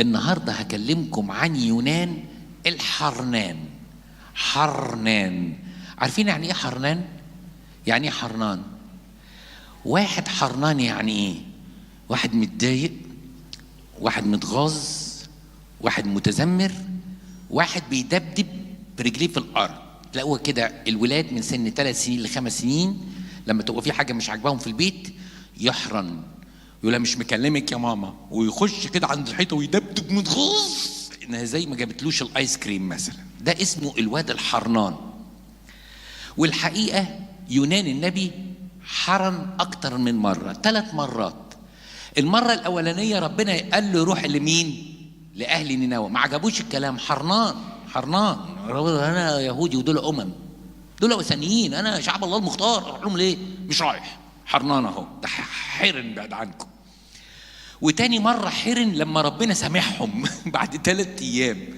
النهارده هكلمكم عن يونان الحرنان. حرنان، عارفين يعني ايه حرنان؟ يعني ايه حرنان؟ واحد حرنان يعني ايه؟ واحد متضايق، واحد متغاظ، واحد متذمر، واحد بيدبدب برجليه في الارض. تلاقوها كده الولاد من سن 3 سنين ل5 سنين لما تبقى في حاجة مش عاجباهم في البيت يحرن، يقول مش مكلمك يا ماما، ويخش كده عند الحيطة ويدبدب متغاظ انها زي ما جابتلوش الايس كريم مثلا. ده اسمه الواد الحرنان. والحقيقة يونان النبي حرن اكتر من مرة، 3 مرات. المرة الاولانية ربنا قال له روح لمين؟ لاهل نينوى. ما عجبوش الكلام، حرنان حرنان، انا يهودي ودول دول وثنيين، انا شعب الله المختار، اروح لهم ليه؟ مش رايح. حرنان اهو، ده حرن بعد عنكم. وتاني مرة حرن لما ربنا سامحهم بعد 3 ايام.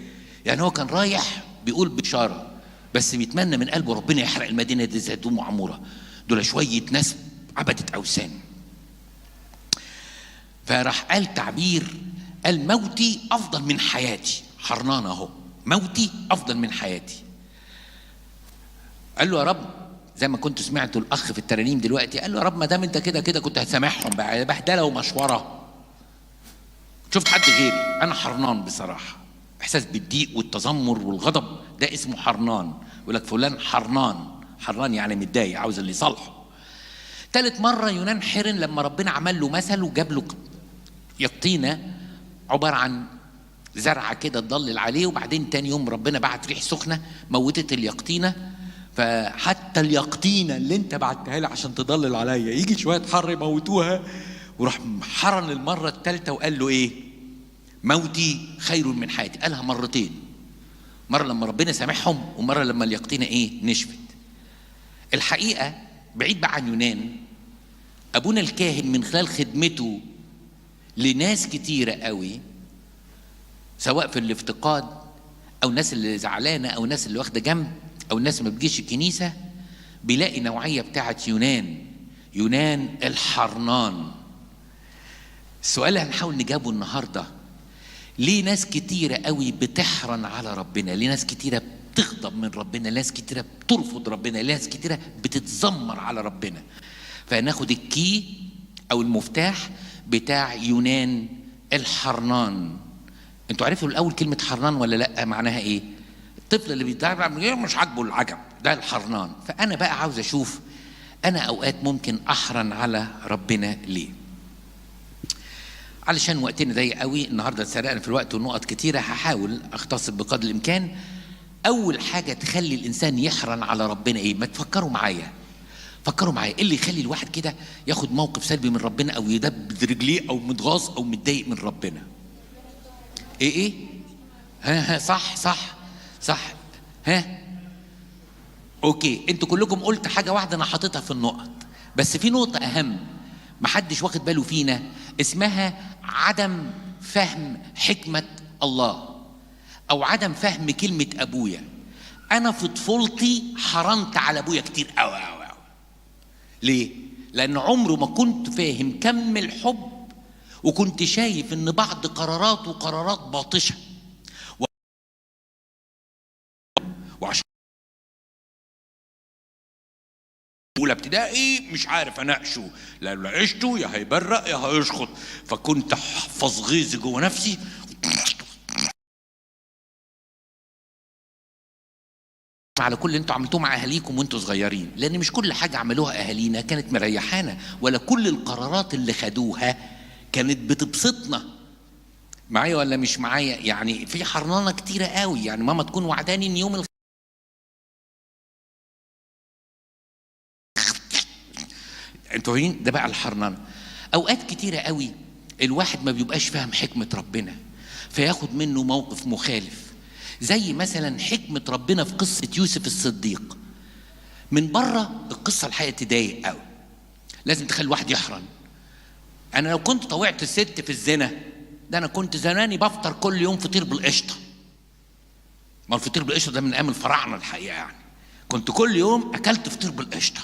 يعني هو كان رايح بيقول بشارة، بس بيتمنى من قلبه ربنا يحرق المدينة دي زيتون وعموره، دول شوية ناس عبدت اوثان. فراح قال تعبير، قال موتي افضل من حياتي. حرنان اهو، موتي افضل من حياتي. قال له يا رب، زي ما كنت سمعتوا الاخ في الترانيم دلوقتي، قال له يا رب ما دام انت كده كده كنت هتسامحهم بقى، بهدله ومشوره، شفت حد غيري، انا حرنان بصراحة. احساس بالضيق والتذمر والغضب ده اسمه حرنان. يقول لك فلان حرنان، حرنان يعني متضايق، عاوز اللي يصالحه. ثالث مرة يونان حرن لما ربنا عمل له مثل وجاب له يقطينه عبارة عن زرعه كده تضلل عليه، وبعدين تاني يوم ربنا بعت ريح سخنة موتت اليقطينه. فحتى اليقطينه اللي انت بعتها لي عشان تضلل عليا يجي شوية حر يموتوها. وراح حرن المرة الثالثة وقال له ايه؟ موتي خير من حياتي. قالها مرتين، مرة لما ربنا سامحهم ومرة لما اليقطينه ايه؟ نشفت. الحقيقة بعيد بقى عن يونان، ابونا الكاهن من خلال خدمته لناس كتيرة قوي، سواء في الافتقاد او الناس اللي زعلانة او الناس اللي واخده جنب او الناس اللي ما بتجيش الكنيسة، بيلاقي نوعية بتاعت يونان، يونان الحرنان. السؤال اللي هنحاول نجاوبه النهارده، ليه ناس كتيرة قوي بتحرن على ربنا؟ ليه ناس كتيرة بتغضب من ربنا؟ ليه ناس كتيرة بترفض ربنا؟ ليه ناس كتيرة بتتذمر على ربنا؟ فهناخد الكي او المفتاح بتاع يونان الحرنان. انتوا عرفتوا الاول كلمة حرنان ولا لا؟ معناها ايه؟ الطفل اللي بيتدرب مش عاجبه العجب، ده الحرنان. فانا بقى عاوز اشوف انا اوقات ممكن احرن على ربنا ليه. علشان وقتنا ضيق قوي النهارده، اتسرقنا في الوقت ونقط كتيرة، هحاول اختصر بقدر الامكان. اول حاجة تخلي الانسان يحرن على ربنا ايه؟ ما تفكروا معايا، فكروا معايا، ايه اللي يخلي الواحد كده ياخد موقف سلبي من ربنا او يدبد رجليه او متغاظ او متضايق من ربنا؟ ايه ايه؟ ها ها، صح صح صح، ها okay. انتوا كلكم قلت حاجة واحدة انا حاططها في النقط، بس في نقطة اهم محدش واخد باله فينا، اسمها عدم فهم حكمه الله او عدم فهم كلمة ابويا. انا في طفولتي حرنت على ابويا كتير قوي قوي قوي. ليه؟ لان عمره ما كنت فاهم كم الحب، وكنت شايف ان بعض قراراته قرارات باطشه، وعشان اولى ابتدائي مش عارف اناقشه، لو ناقشته يا هيبرق يا هيشخط، فكنت احفظ غيظي جوه نفسي. على كل اللي انتوا عملتوه مع اهاليكم وانتوا صغيرين، لان مش كل حاجة عملوها اهالينا كانت مريحانا، ولا كل القرارات اللي خدوها كانت بتبسطنا. معايا ولا مش معايا؟ يعني في حرنانه كتيرة قوي. يعني ماما تكون وعداني ان يوم انتوا عارفين ده بقى الحرنانه. اوقات كتيرة قوي الواحد ما بيبقاش فاهم حكمه ربنا، فياخد منه موقف مخالف. زي مثلا حكمه ربنا في قصة يوسف الصديق. من بره القصة الحقيقة تضايق قوي، لازم تخلي الواحد يحرن. انا لو كنت طوعت الست في الزنا ده، انا كنت زماني بفطر كل يوم فطير بالقشطه. ما الفطير بالقشطه ده من ايام الفراعنة الحقيقة، يعني كنت كل يوم اكلت فطير بالقشطه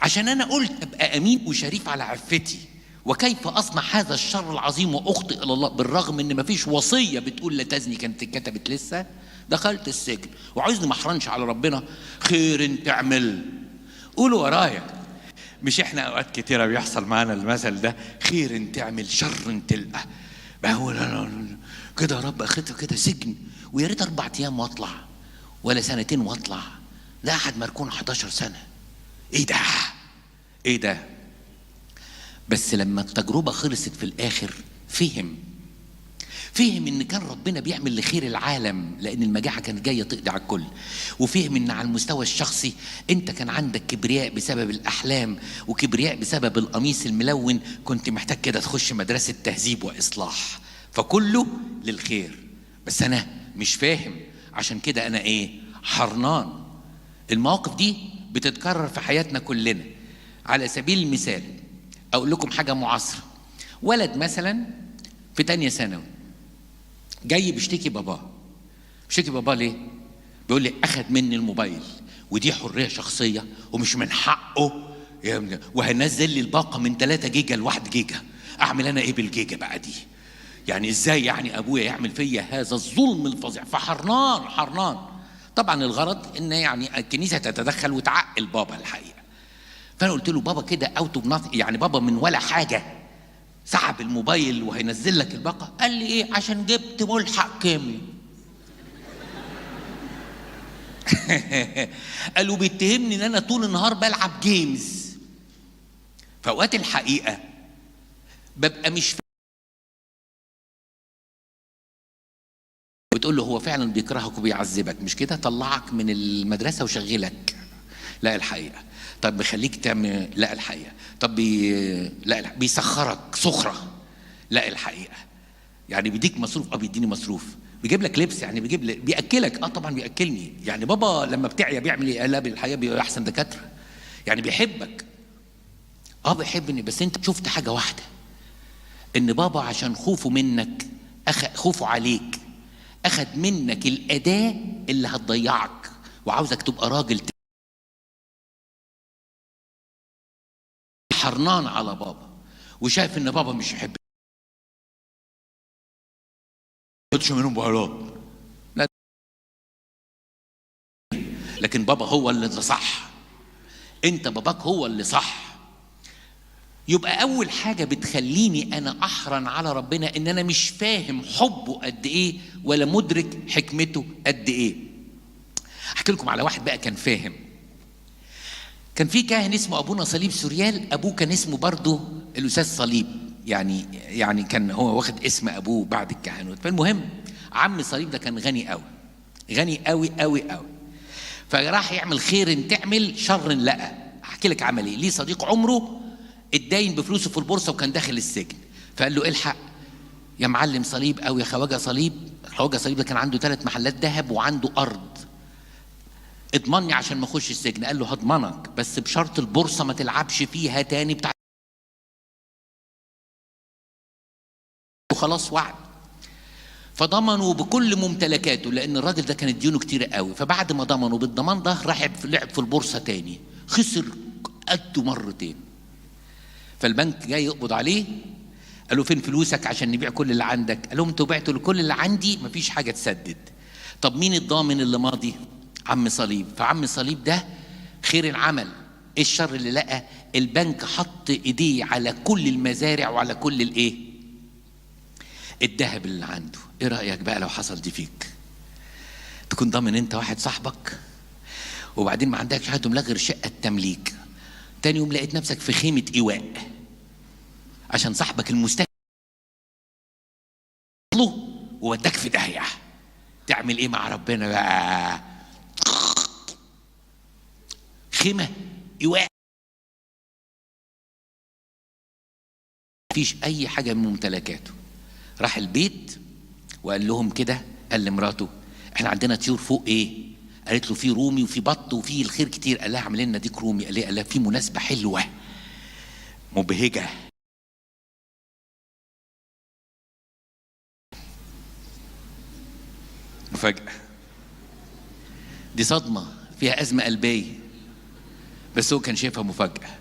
عشان انا قلت ابقى امين وشريف على عفتي. وكيف اصنع هذا الشر العظيم واخطئ الى الله؟ بالرغم ان مفيش وصية بتقول لا تزني كانت اتكتبت لسه. دخلت السجن وعايزني ما احرنش على ربنا؟ خير تعمل. قولوا ورايا، مش احنا اوقات كتيرة بيحصل معانا المثل ده، خير تعمل شر تلقى. ما هو كده يا رب، اخرتها كده سجن، ويا ريت 4 ايام واطلع ولا سنتين واطلع. لا احد مركون 11 سنة. ايه ده؟ ايه ده؟ بس لما التجربة خلصت في الاخر فهم ان كان ربنا بيعمل لخير العالم، لان المجاعة كانت جاية تقضي على الكل. وفهم ان على المستوى الشخصي انت كان عندك كبرياء بسبب الاحلام، وكبرياء بسبب القميص الملون، كنت محتاج كده تخش مدرسه تهذيب واصلاح، فكله للخير. بس انا مش فاهم، عشان كده انا ايه؟ حرنان. المواقف دي بتتكرر في حياتنا كلنا. على سبيل المثال اقول لكم حاجة معاصره. ولد مثلا في تانية ثانوي جاي بيشتكي باباه. بيشتكي باباه ليه؟ بيقول لي اخذ مني الموبايل، ودي حرية شخصية ومش من حقه، وهنزل لي الباقه من 3 جيجا ل 1 جيجا. اعمل انا ايه بالجيجا بقى دي؟ يعني ازاي يعني ابويا يعمل فيا هذا الظلم الفظيع؟ فحرنان حرنان. طبعا الغرض ان يعني الكنيسة تتدخل وتعقل بابا الحقيقة. فانا قلت له بابا كده out of nothing، يعني بابا من ولا حاجة سحب الموبايل وهينزل لك الباقه. قال لي ايه؟ عشان جبت ملحق كيمياء. قالوا بيتهمني ان انا طول النهار بلعب games. فاوقات الحقيقة ببقى مش بتقول له هو فعلا بيكرهك وبيعذبك، مش كده؟ طلعك من المدرسة وشغلك. لا الحقيقة. طب بيخليك تعمل؟ لا الحقيقة. طب لا بيسخرك سخره؟ لا الحقيقة. يعني بيديك مصروف؟ بيديني مصروف. بيجيب لك لبس؟ يعني بيجيب لك، بياكلك؟ طبعا بياكلني. يعني بابا لما بتعيا بيعمل ايه؟ لا بالحقيقة بيبقى احسن دكاترة. يعني بيحبك؟ بيحبني. بس انت شفت حاجة واحدة، ان بابا عشان خوفه منك، خوفه عليك، اخد منك الاداة اللي هتضيعك وعاوزك تبقى راجل حرنان على بابا، وشايف ان بابا مش يحب يخدش منهم موبايلات. لا، لكن بابا هو اللي صح، انت باباك هو اللي صح. يبقى اول حاجة بتخليني انا احرن على ربنا ان انا مش فاهم حبه قد ايه ولا مدرك حكمته قد ايه. احكي لكم على واحد بقى كان فاهم. كان في كاهن اسمه ابونا صليب سوريال، ابوه كان اسمه برضه الاستاذ صليب، يعني كان هو واخد اسم ابوه بعد الكهنوت. فالمهم عم صليب ده كان غني قوي، غني قوي قوي قوي. فراح يعمل خير تعمل شر لقى. احكي لك عمل ايه. ليه صديق عمره اتداين بفلوسه في البورصة وكان داخل السجن، فقال له الحق يا معلم صليب او يا خواجه صليب. خواجه صليب ده كان عنده 3 محلات ذهب وعنده ارض، اضمني عشان ما اخش السجن. قال له هضمنك بس بشرط البورصة ما تلعبش فيها تاني بتاع. وخلاص وعد. فضمنوا بكل ممتلكاته، لان الراجل ده كانت ديونه كتير قوي. فبعد ما ضمنوا بالضمان ده راح لعب في البورصة تاني، خسر قده مرتين. فالبنك جاي يقبض عليه، قالوا فين فلوسك عشان نبيع كل اللي عندك؟ قال لهم انتوا بعتوا كل اللي عندي، مفيش حاجة تسدد. طب مين الضامن اللي ماضي؟ عم صليب. فعم صليب ده خير العمل. ايه الشر اللي لقى؟ البنك حط ايديه على كل المزارع وعلى كل الايه؟ الذهب اللي عنده. ايه رايك بقى لو حصل دي فيك؟ تكون ضامن انت واحد صاحبك، وبعدين ما عندكش حاجة تملك غير شقه تمليك. تاني يوم لقيت نفسك في خيمة ايواء عشان صاحبك المستهلك ووداك في داهية. تعمل ايه مع ربنا بقى؟ خيمة ايواء، مفيش اي حاجة من ممتلكاته. راح البيت وقال لهم كده، قال لمراته احنا عندنا طيور فوق ايه؟ قالت له في رومي وفي بط وفي الخير كتير. قال لها اعمل لنا ديك رومي. قال لها، قال لها في مناسبة حلوة مبهجه. مفاجاة دي، صدمة فيها ازمة قلبية، بس هو كان شايفها مفاجاة.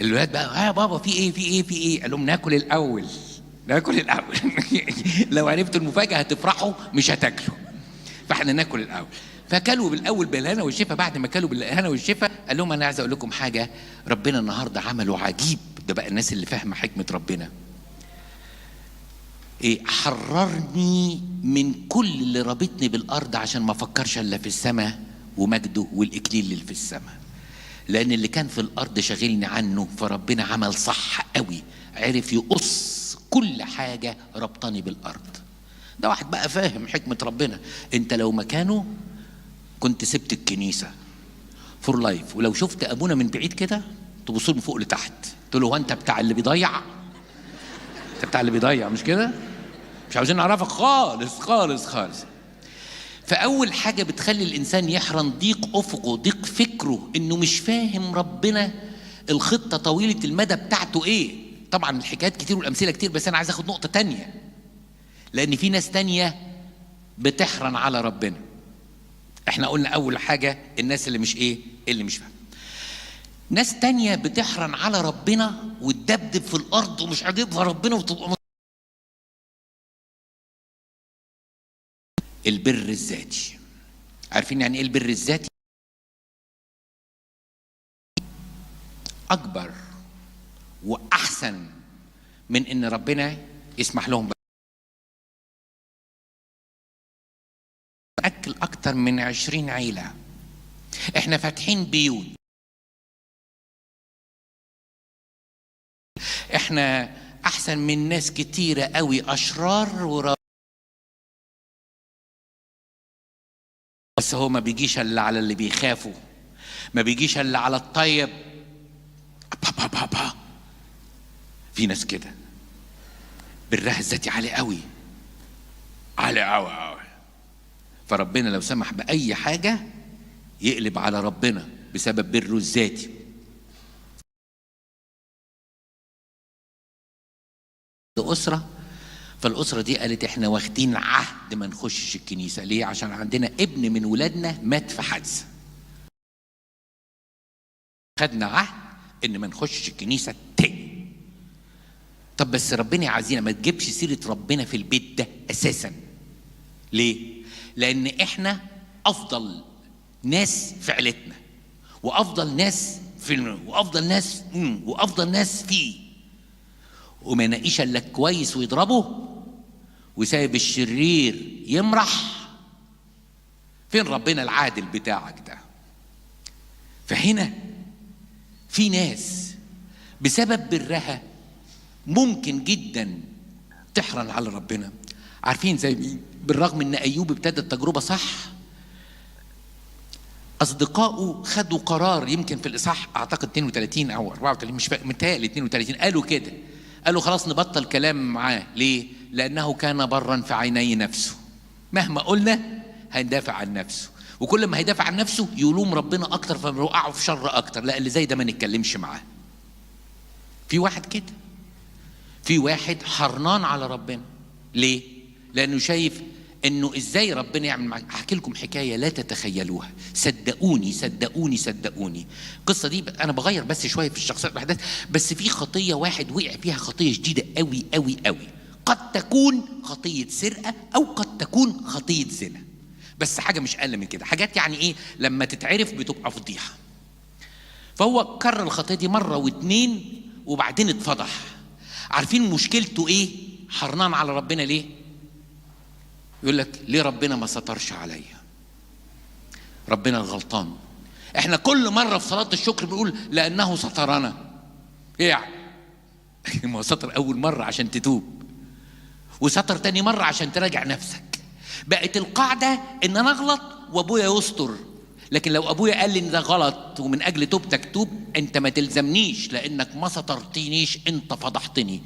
الولاد بقى يا بابا في ايه في ايه في ايه؟ قال لهم ناكل الاول، ناكل الاول. لو عرفتوا المفاجاة هتفرحوا مش هتاكلوا، فاحنا ناكل الاول. فكلوا بالاول بالهنا والشفا. بعد ما كلوا بالهنا والشفا قال لهم انا عايز اقول لكم حاجة، ربنا النهارده عمله عجيب. ده بقى الناس اللي فاهمه حكمه ربنا. ايه؟ حررني من كل اللي رابطني بالارض عشان ما افكرش الا في السماء ومجده والاكليل اللي في السماء، لان اللي كان في الارض شاغلني عنه. فربنا عمل صح قوي، عرف يقص كل حاجة ربطني بالارض. ده واحد بقى فاهم حكمه ربنا. انت لو مكانه كنت سبت الكنيسة for life. ولو شفت ابونا من بعيد كده تبص له من فوق لتحت تقول له هو انت بتاع اللي بيضيع؟ انت بتاع اللي بيضيع مش كده؟ مش عاوزين نعرفك خالص خالص خالص. فأول حاجة بتخلي الإنسان يحرن ضيق أفقه، ضيق فكرة، إنه مش فاهم ربنا الخطة طويلة المدى بتاعته إيه. طبعا الحكايات كتير والأمثلة كتير، بس أنا عايز أخد نقطة تانية، لأن في ناس تانية بتحرن على ربنا. إحنا قلنا أول حاجة الناس اللي مش إيه، اللي مش فاهم. ناس تانية بتحرن على ربنا وتدبدب في الأرض ومش عاجبها ربنا وتبقى البر الذاتي. عارفين يعني ايه البر الذاتي؟ اكبر واحسن من ان ربنا يسمح لهم اكل اكتر من 20 عيلة. احنا فاتحين بيوت، احنا احسن من ناس كتيرة قوي اشرار بس هو ما بيجيش الا على اللي بيخافوا، ما بيجيش الا على الطيب. با با با. في ناس كده برها الذاتي عالي قوي، عالي قوي قوي. فربنا لو سمح بأي حاجة يقلب على ربنا بسبب بره الذاتي. أسرة، فالأسرة دي قالت احنا واخدين عهد ما نخشش الكنيسة. ليه؟ عشان عندنا ابن من ولادنا مات في حادثة، خدنا عهد ان ما نخشش الكنيسة تاني. طب بس ربنا عايزينا ما تجيبش سيرة ربنا في البيت ده أساسا. ليه؟ لأن احنا أفضل ناس في عيلتنا، وأفضل ناس في، وأفضل ناس، وأفضل ناس فيه، وما ينقيش الا كويس ويضربه، وسايب الشرير يمرح. فين ربنا العادل بتاعك ده؟ فهنا في ناس بسبب برها ممكن جدا تحرن على ربنا. عارفين زي مين؟ بالرغم ان ايوب ابتدى التجربة صح، اصدقائه خدوا قرار، يمكن في الاصحاح اعتقد 32 او 34، مش فاكر، متهيألي 32، قالوا كده، قالوا خلاص نبطل كلام معاه. ليه؟ لأنه كان برا في عيني نفسه. مهما قلنا هيدافع عن نفسه، وكل ما هيدافع عن نفسه يلوم ربنا أكتر، فبيوقعه في شر أكتر. لا، اللي زي ده ما نتكلمش معاه. في واحد كده، في واحد حرنان على ربنا. ليه؟ لأنه شايف إنه إزاي ربنا يعمل معاه. هحكي لكم حكاية لا تتخيلوها، صدقوني صدقوني صدقوني. القصة دي أنا بغير بس شوية في الشخصيات والأحداث، بس في خطية واحد وقع فيها، خطية شديدة قوي قوي قوي. قد تكون خطية سرقة أو قد تكون خطية زنا، بس حاجة مش أقل من كده. حاجات يعني إيه لما تتعرف بتبقى فضيحة. فهو كرر الخطية دي مرة واتنين وبعدين اتفضح. عارفين مشكلته إيه؟ حرنان على ربنا. ليه؟ يقول لك ليه ربنا ما سترش عليا؟ ربنا الغلطان. احنا كل مرة في صلاة الشكر بنقول لأنه سترنا. ايه يعني؟ ما هو ستر أول مرة عشان تتوب، وستر تاني مرة عشان تراجع نفسك. بقت القاعدة إن أنا أغلط وأبويا يستر، لكن لو أبويا قال لي إن ده غلط ومن أجل توبتك توب، أنت ما تلزمنيش لأنك ما سترتنيش، أنت فضحتني.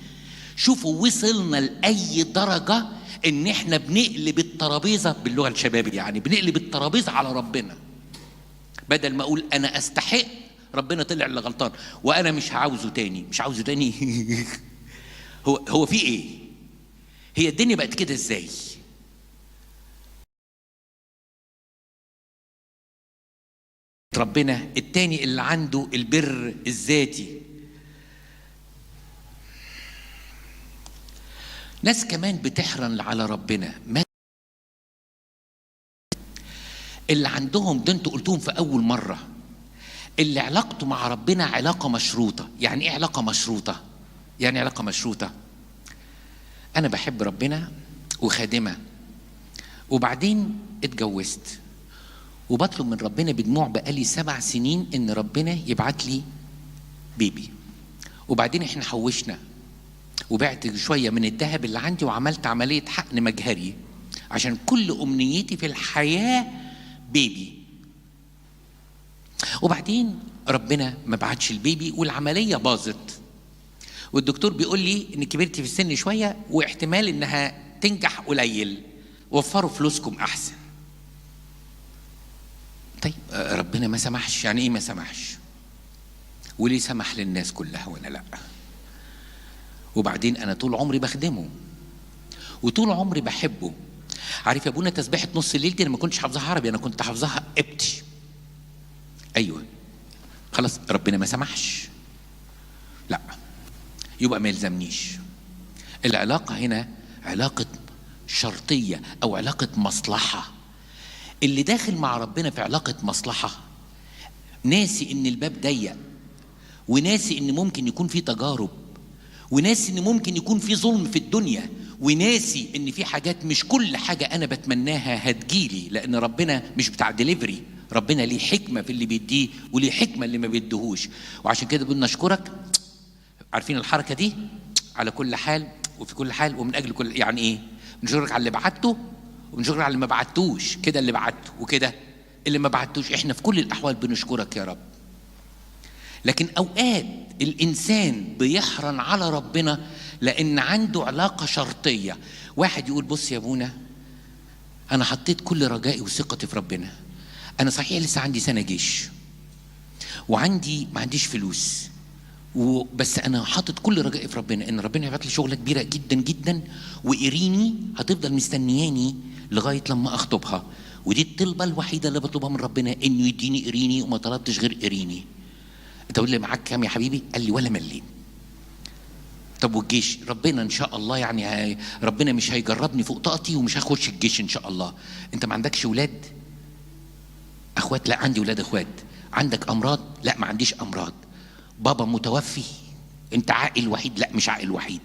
شوفوا وصلنا لأي درجة إن إحنا بنقلب الترابيزة باللغة الشبابية، يعني بنقلب الترابيزة على ربنا. بدل ما أقول أنا أستحق، ربنا طلع اللي غلطان وأنا مش عاوزه تاني، مش عاوزه تاني. هو في إيه؟ هي الدنيا بقت كده إزاي؟ ربنا التاني اللي عنده البر الذاتي. ناس كمان بتحرن على ربنا، ما اللي عندهم ده انتوا قلتوهم في أول مرة، اللي علاقته مع ربنا علاقة مشروطة. يعني ايه علاقة مشروطة؟ يعني علاقة مشروطة، أنا بحب ربنا وخادمة، وبعدين اتجوزت وبطلب من ربنا بدموع بقالي 7 سنين إن ربنا يبعت لي بيبي، وبعدين احنا حوشنا وبعت شوية من الذهب اللي عندي وعملت عملية حقن مجهري عشان كل أمنيتي في الحياة بيبي. وبعدين ربنا ما بعتش البيبي والعملية باظت، والدكتور بيقول لي إن كبرتي في السن شوية واحتمال إنها تنجح قليل، وفروا فلوسكم أحسن. طيب ربنا ما سمحش. يعني إيه ما سمحش؟ وليه سمح للناس كلها وأنا لأ؟ وبعدين أنا طول عمري بخدمة وطول عمري بحبه. عارف يا أبونا تسبيحة نص الليل دي أنا ما كنتش حافظها عربي، أنا كنت حافظها قبطي. أيوه خلاص ربنا ما سمحش، لا يبقى ما يلزمنيش. العلاقة هنا علاقة شرطية أو علاقة مصلحة. اللي داخل مع ربنا في علاقة مصلحة ناسي إن الباب ضيق، وناسي إن ممكن يكون في تجارب، وناسي إن ممكن يكون في ظلم في الدنيا، وناسي إن في حاجات مش كل حاجة أنا بتمناها هتجيلي، لأن ربنا مش بتاع ديليفري. ربنا ليه حكمة في اللي بيديه وليه حكمة اللي ما بيديهوش. وعشان كده بنقول نشكرك. عارفين الحركة دي؟ على كل حال وفي كل حال ومن أجل كل، يعني إيه؟ بنشكرك على اللي بعته وبنشكرك على اللي ما بعتوش، كده اللي بعته وكده اللي ما بعتوش. إحنا في كل الأحوال بنشكرك يا رب. لكن أوقات الإنسان بيحرن على ربنا لأن عنده علاقة شرطية. واحد يقول بص يا أبونا، أنا حطيت كل رجائي وثقتي في ربنا، أنا صحيح لسه عندي سنة جيش وعندي ما عنديش فلوس، وبس أنا حاطط كل رجائي في ربنا إن ربنا يبعت لي شغلة كبيرة جدا جدا، وإيريني هتفضل مستنياني لغاية لما أخطبها، ودي الطلبة الوحيدة اللي بطلبها من ربنا إنه يديني إيريني، وما طلبتش غير إيريني. أنت قول لي معاك كام يا حبيبي؟ قال لي ولا مليم. طب والجيش؟ ربنا إن شاء الله يعني ربنا مش هيجربني فوق طاقتي ومش هاخدش الجيش إن شاء الله. أنت ما عندكش ولاد؟ أخوات؟ لا عندي ولاد أخوات. عندك أمراض؟ لا ما عنديش أمراض. بابا متوفي؟ أنت عاقل وحيد؟ لا مش عاقل وحيد.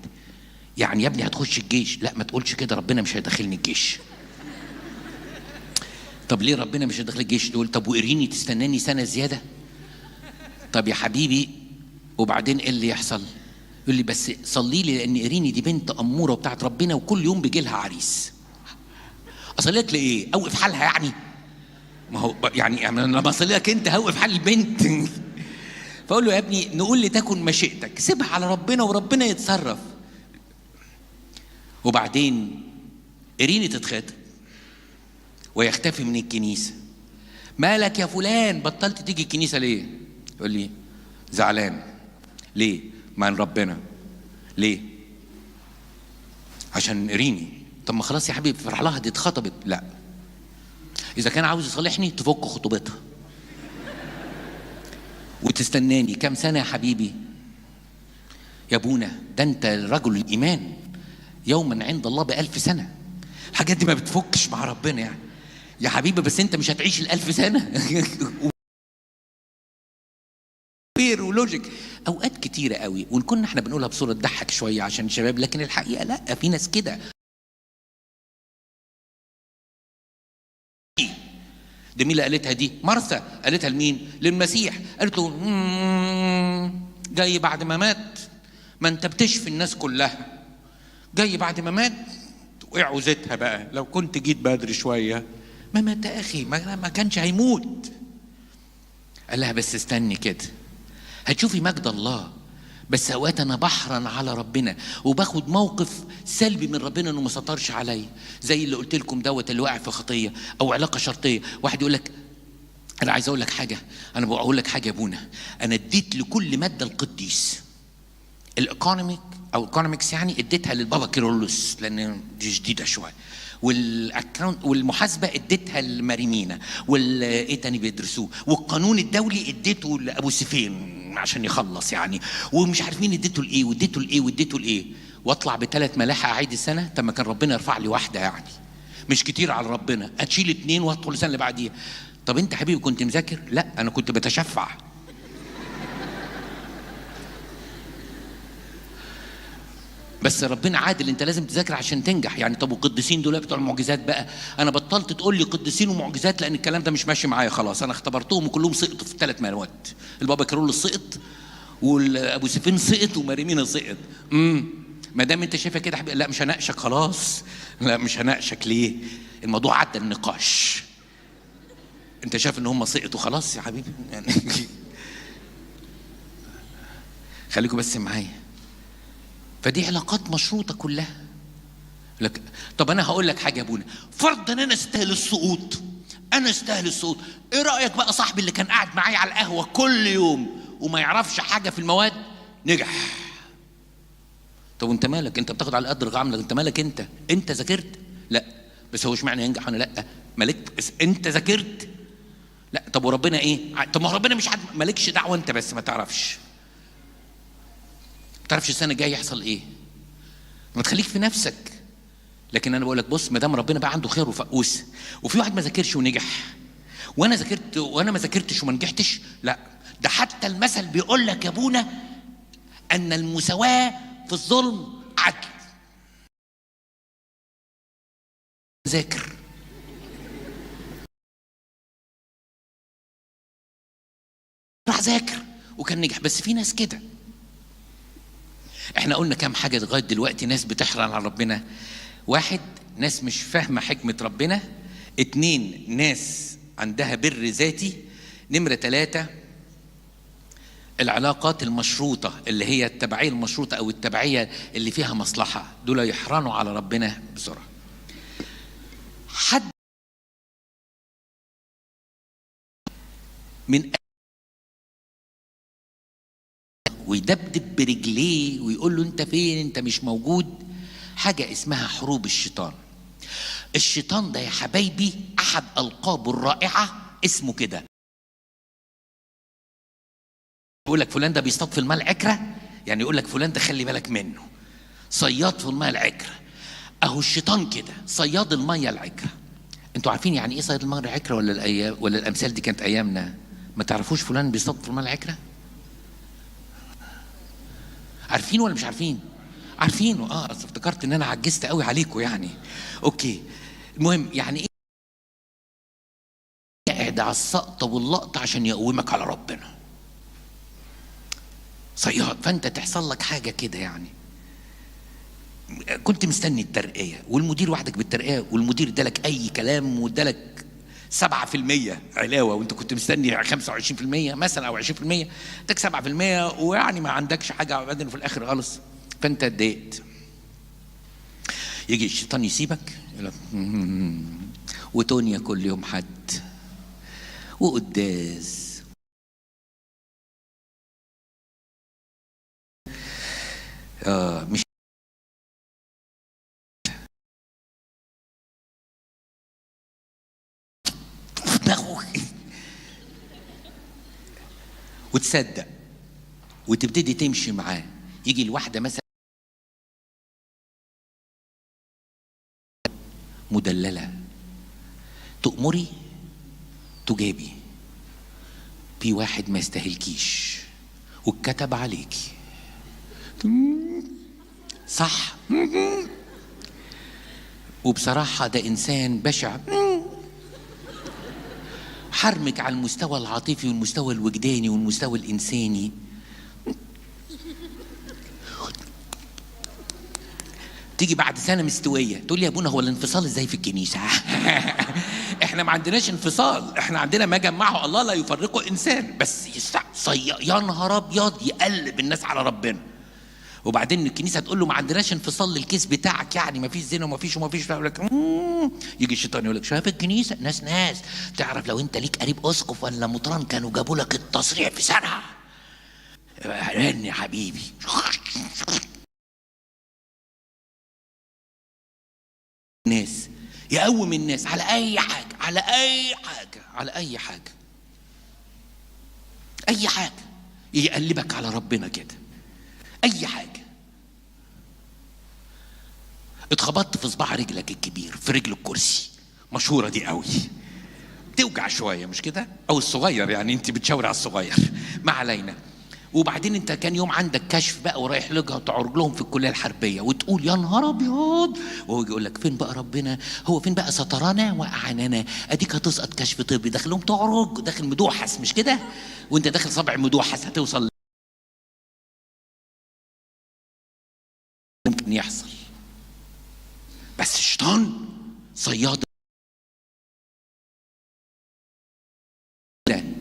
يعني يا ابني هتخش الجيش؟ لا ما تقولش كده، ربنا مش هيدخلني الجيش. طب ليه ربنا مش هيدخل الجيش؟ تقول طب وإيريني تستناني سنة زيادة؟ طب يا حبيبي وبعدين ايه اللي يحصل؟ يقول لي بس صلي لي لان إيريني دي بنت اموره وبتاعت ربنا وكل يوم بيجي لها عريس. اصلي لك لايه؟ اوقف حالها يعني؟ ما هو يعني لما اصلي لك انت هوقف حال البنت. فاقول له يا ابني نقول لي تكن مشيئتك، سيبها على ربنا وربنا يتصرف. وبعدين إيريني تتخطب ويختفي من الكنيسة. مالك يا فلان بطلت تيجي الكنيسة ليه؟ يقول لي زعلان. ليه؟ مع ربنا. ليه؟ عشان إيريني. طب ما خلاص يا حبيبي فرح لها دي اتخطبت. لا، إذا كان عاوز يصالحني تفك خطوبتها وتستناني كام سنة يا حبيبي يا ابونا، ده أنت رجل الإيمان، يوما عند الله ب1000 سنة. الحاجات دي ما بتفكش مع ربنا يعني يا حبيبي، بس أنت مش هتعيش ال1000 سنة. و logic اوقات كتيرة قوي، وان كنا احنا بنقولها بصورة تضحك شوية عشان الشباب، لكن الحقيقة لا، في ناس كده. دي مين اللي قالتها دي؟ مرثا. قالتها لمين؟ للمسيح. قالت له جاي بعد ما مات، ما انت بتشفي الناس كلها، جاي بعد ما مات. وايه عوزتها بقى؟ لو كنت جيت بدري شوية. ما مات يا اخي، ما كانش هيموت. قال لها بس استني كده هتشوفي مجد الله. بس اوقات انا بحرن على ربنا وباخد موقف سلبي من ربنا انه ما سترش عليا، زي اللي قلت لكم دوت اللي واقع في خطيه او علاقة شرطية. واحد يقول لك انا عايز اقول لك حاجة، انا بقول لك حاجة يا ابونا، انا اديت لكل مادة القديس، ال economic او economics يعني اديتها للبابا كيرلس لان دي جديدة شوية، وال account والمحاسبه اديتها لماريمينا، والايه تاني بيدرسوه، والقانون الدولي اديته لابو سيفين عشان يخلص يعني، ومش عارف مين اديته لايه واديته لايه واديته لايه. واطلع ب3 ملاحق اعيد السنة؟ طب ما كان ربنا يرفع لي واحدة يعني، مش كتير على ربنا، اتشيل 2 وادخل السنة اللي بعديها. طب انت حبيبي كنت مذاكر؟ لا انا كنت بتشفع. بس ربنا عادل، انت لازم تذاكر عشان تنجح يعني. طب والقديسين دول بتوع المعجزات بقى، انا بطلت تقول لي قديسين ومعجزات لان الكلام ده مش ماشي معايا خلاص. انا اختبرتهم وكلهم سقطوا في 3 مواد، البابا كارول سقط، والابو سيفين سقط، وماريمينا سقط. ما دام انت شايفها كده حبيبي، لا مش هناقشك خلاص، لا مش هناقشك. ليه؟ الموضوع عدى النقاش. انت شايف ان هم سقطوا خلاص يا حبيبي يعني. خليكم بس معايا. فدي علاقات مشروطة كلها. لك طب انا هقول لك حاجة يا ابونا، فرضا انا استاهل السقوط، انا استاهل السقوط، ايه رايك بقى صاحبي اللي كان قاعد معايا على القهوة كل يوم وما يعرفش حاجة في المواد نجح؟ طب وانت مالك؟ انت بتاخد على قدر عملك، انت مالك؟ انت ذاكرت؟ لا. بس هو اشمعنى ينجح وانا لا؟ مالك، بس انت ذاكرت؟ لا. طب وربنا ايه؟ طب ما ربنا مش عاد، مالكش دعوه انت، بس ما تعرفش، ما تعرفش السنة الجاية يحصل ايه، ما تخليك في نفسك. لكن انا بقول لك بص، ما دام ربنا بقى عنده خير وفقوس، وفي واحد ما ذاكرش ونجح، وانا ذاكرت وانا ما ذاكرتش وما نجحتش، لا ده حتى المثل بيقول لك يا ابونا ان المساواة في الظلم عدل. ذاكر. راح ذاكر وكان نجح. بس في ناس كده. احنا قلنا كام حاجة لغاية دلوقتي ناس بتحرن على ربنا. 1، ناس مش فاهمة حكمة ربنا. 2، ناس عندها بر ذاتي. نمرة 3، العلاقات المشروطة اللي هي التبعية المشروطة أو التبعية اللي فيها مصلحة، دول يحرنوا على ربنا بسرعة. حد من ويدبدب برجليه ويقول له انت فين، انت مش موجود. حاجة اسمها حروب الشيطان. الشيطان ده يا حبايبي أحد ألقابه الرائعة اسمه كده. يقول لك فلان ده بيصطاد في الماء العكرة، يعني يقول لك فلان ده خلي بالك منه، صياد في الماء العكرة. أهو الشيطان كده صياد المية العكرة. انتوا عارفين يعني ايه صياد المية العكرة ولا الأيام ولا الأمثال دي كانت أيامنا؟ ما تعرفوش فلان بيصطاد في الماء العكرة؟ عارفين ولا مش عارفين؟ عارفين. افتكرت ان انا عجزت قوي عليكم يعني. okay. المهم يعني ايه؟ قاعد على السقطه واللقطه عشان يقومك على ربنا. صياد. فانت تحصل لك حاجة كده يعني. كنت مستني الترقية والمدير وعدك بالترقيه، والمدير ادالك اي كلام وادالك 7% علاوه، وانت كنت مستني 25% مثلا او 20%، اداك 7% ويعني ما عندكش حاجة ابدا في الاخر خالص، فانت اتضايقت. يجي الشيطان يسيبك يقول لك وتونيا كل يوم حد وقداس. مش وتصدق وتبتدي تمشي معاه. يجي الواحدة مثلا مدللة، تأمري تجابي، في واحد ما يستاهلكيش واتكتب عليكي، صح؟ وبصراحة ده إنسان بشع، حرمك على المستوى العاطفي والمستوى الوجداني والمستوى الإنساني. تيجي بعد سنة مستوية تقول لي يا ابونا هو الانفصال ازاي في الكنيسة؟ احنا ما عندناش انفصال، احنا عندنا ما جمعه الله لا يفرقه إنسان. بس يا نهار أبيض، يقلب الناس على ربنا. وبعدين الكنيسة تقول له ما عندناش انفصال للكيس بتاعك، يعني ما فيش زنا وما فيش وما فيش. يقول لك يجي الشيطان يقول لك شايف الكنيسة ناس تعرف لو انت ليك قريب اسقف ولا مطران كانوا جابوا لك التصريح في سنة. يا حبيبي ناس يقوم الناس على اي حاجة، على اي حاجة، على اي حاجة، اي حاجة، يقلبك على ربنا كده، اي حاجة. اتخبطت في صباع رجلك الكبير في رجل الكرسي، مشهورة دي قوي، توجع شوية مش كده؟ او الصغير، يعني انت بتشاور على الصغير، ما علينا. وبعدين انت كان يوم عندك كشف بقى ورايح لجها وتعرج لهم في الكلية الحربية وتقول يا نهار ابيض، وهو يقول لك فين بقى ربنا؟ هو فين بقى سترنا واعاننا؟ اديك هتسقط كشف طبي، داخلهم تعرج، داخل مدوحس مش كده؟ وانت داخل صبع مدوحس هتوصل، ممكن يحصل. بس الشيطان صياد.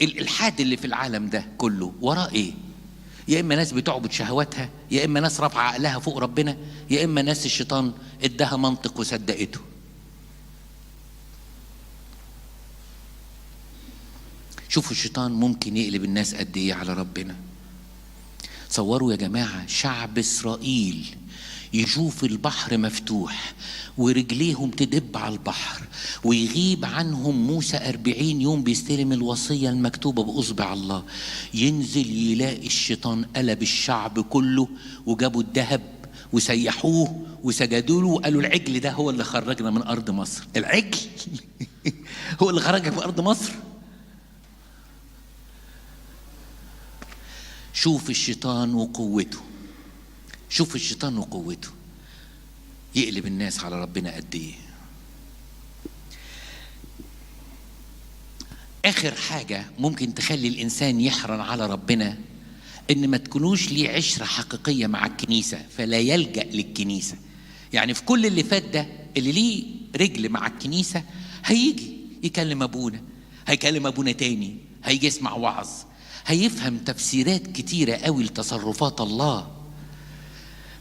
الالحاد اللي في العالم ده كله وراه ايه؟ يا اما ناس بتعبد شهواتها، يا اما ناس رافعه عقلها فوق ربنا، يا اما ناس الشيطان اداها منطق وصدقته. شوفوا الشيطان ممكن يقلب الناس قد ايه على ربنا. صوروا يا جماعة شعب اسرائيل يشوف البحر مفتوح ورجليهم تدب على البحر، ويغيب عنهم موسى 40 يوم بيستلم الوصية المكتوبة بأصبع الله، ينزل يلاقي الشيطان قلب الشعب كله، وجابوا الذهب وسيحوه وسجدوا له وقالوا العجل ده هو اللي خرجنا من أرض مصر. العجل هو اللي خرجك من أرض مصر؟ شوف الشيطان وقوته، شوف الشيطان وقوته يقلب الناس على ربنا قد ايه. اخر حاجة ممكن تخلي الانسان يحرن على ربنا ان ما تكونوش ليه عشرة حقيقية مع الكنيسة، فلا يلجأ للكنيسة. يعني في كل اللي فات ده اللي ليه رجل مع الكنيسة هيجي يكلم ابونا، هيكلم ابونا تاني، هيجي يسمع وعظ، هيفهم تفسيرات كتيرة قوي لتصرفات الله.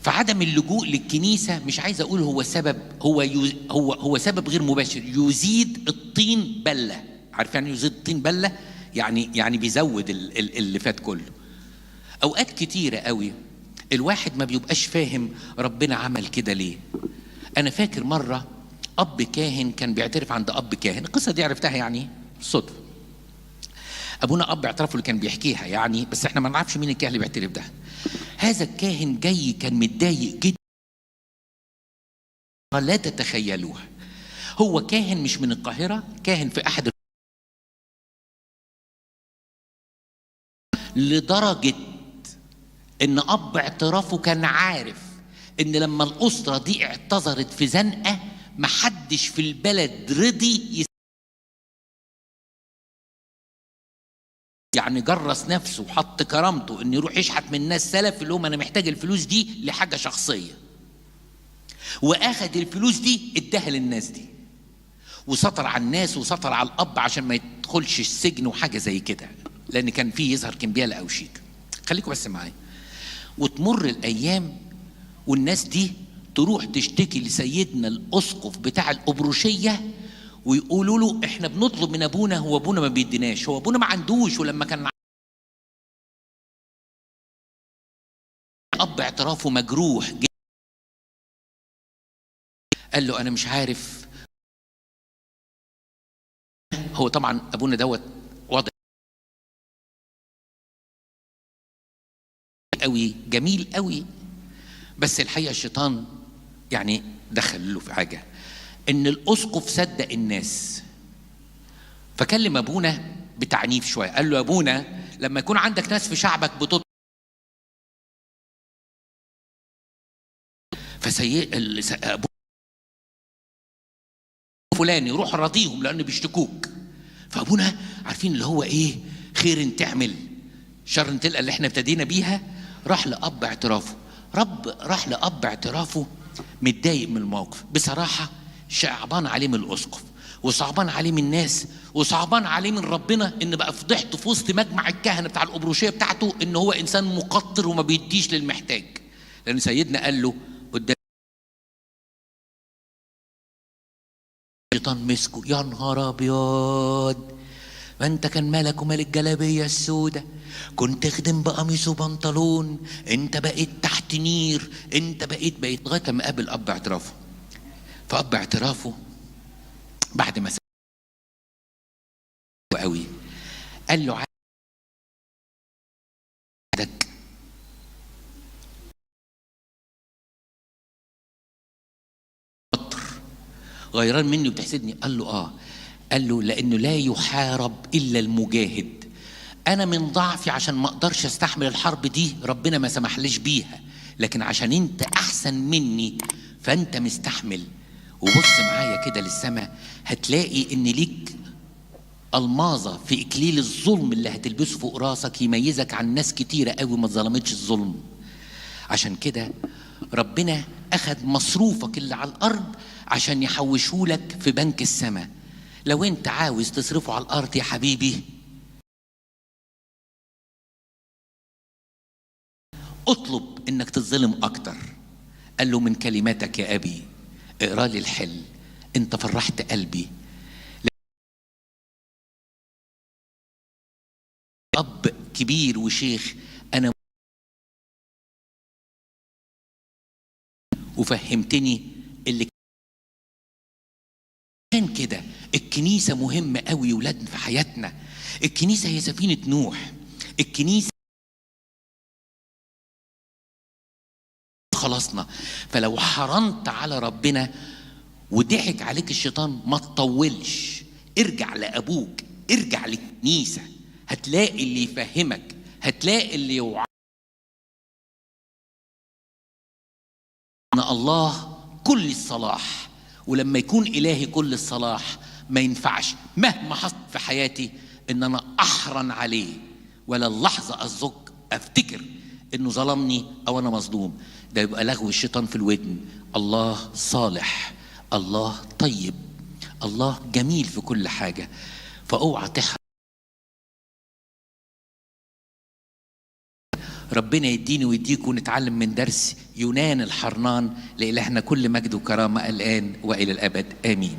فعدم اللجوء للكنيسة مش عايز أقول هو سبب، هو هو هو سبب غير مباشر يزيد الطين بلة. عارف يعني يزيد الطين بلة؟ يعني بيزود اللي فات كله. أوقات كتيرة قوي الواحد ما بيبقاش فاهم ربنا عمل كده ليه. أنا فاكر مرة أب كاهن كان بيعترف عند أب كاهن، القصة دي عرفتها يعني صدفة. أبونا أب اعترفه اللي كان بيحكيها يعني، بس احنا ما نعرفش مين الكاهن اللي بيعترف ده. هذا الكاهن جاي كان متضايق جدا لا تتخيلوها. هو كاهن مش من القاهرة، كاهن في أحد، لدرجة إن أب اعترافه كان عارف إن لما الأسرة دي اعتذرت في زنقة محدش في البلد رضي، يعني جرس نفسه وحط كرامته انه يروح يشحت من الناس سلف اللي هم انا محتاج الفلوس دي لحاجة شخصية، واخد الفلوس دي اداها للناس دي، وسطر على الناس وسطر على الاب عشان ما يدخلش السجن وحاجه زي كده، لان كان فيه يظهر كمبياله او شيك. خليكم بس معايا. وتمر الايام والناس دي تروح تشتكي لسيدنا الاسقف بتاع الابروشيه ويقولوا له احنا بنطلب من ابونا، هو ابونا ما بيديناش، هو ابونا ما عندوش. ولما كان اب اعترافه مجروح قال له انا مش عارف. هو طبعا ابونا دوت واضح قوي جميل قوي، بس الحقيقة الشيطان يعني دخل له في حاجة ان الاسقف صدق الناس. فكلم ابونا بتعنيف شوية، قال له يا ابونا لما يكون عندك ناس في شعبك بتطلب، فسيء ابو فلان يروح راضيهم لان بيشتكوك. فابونا عارفين اللي هو ايه، خير تعمل شر تلقى اللي احنا ابتدينا بيها. راح لاب اعترافه، راح لاب اعترافه متضايق من الموقف بصراحة، صعبان عليه من الاسقف وصعبان عليه من الناس وصعبان عليه من ربنا ان بقى فضحته في وسط مجمع الكهنة بتاع الابروشيه بتاعته ان هو انسان مقطر وما بيديش للمحتاج. لان سيدنا قال له قدام الشيطان مسكه، يا نهار ابيض، ما انت كان مالك ومال الجلابية السوداء، كنت تخدم بقميص وبنطلون، انت بقيت تحت نير، انت بقيت لغاية ما قابل اب اعترافه. فأب اعترافه بعد ما قوي قال له عندك غيران مني وبتحسدني؟ قال له آه. قال له لأنه لا يحارب إلا المجاهد. أنا من ضعفي عشان ما أقدرش أستحمل الحرب دي ربنا ما سمحليش بيها، لكن عشان أنت أحسن مني فأنت مستحمل. وبص معايا كده للسماء، هتلاقي إن ليك الماظة في إكليل الظلم اللي هتلبسه فوق راسك، يميزك عن ناس كتيرة قوي ما اتظلمتش الظلم. عشان كده ربنا أخد مصروفك اللي على الأرض عشان يحوشهولك في بنك السماء. لو أنت عاوز تصرفه على الأرض يا حبيبي، اطلب إنك تتظلم أكتر. قال له من كلماتك يا أبي اقرأ لي الحل، أنت فرحت قلبي. أب كبير وشيخ أنا وفهمتني اللي كان كده. الكنيسة مهمة قوي ولادنا في حياتنا. الكنيسة هي سفينة نوح. الكنيسة خلصنا. فلو حرنت على ربنا وضحك عليك الشيطان ما تطولش، ارجع لأبوك، ارجع للكنيسة، هتلاقي اللي يفهمك، هتلاقي اللي يوعظك ان الله كل الصلاح. ولما يكون إلهي كل الصلاح ما ينفعش مهما حصل في حياتي ان انا احرن عليه ولا اللحظة أزك افتكر انه ظلمني او انا مظلوم. ده يبقى لغو الشيطان في الودن. الله صالح، الله طيب، الله جميل في كل حاجة. فاوعى تحرن. ربنا يديني ويديك ونتعلم من درس يونان الحرنان. لإلهنا كل مجد وكرامة الآن وإلى الأبد، آمين.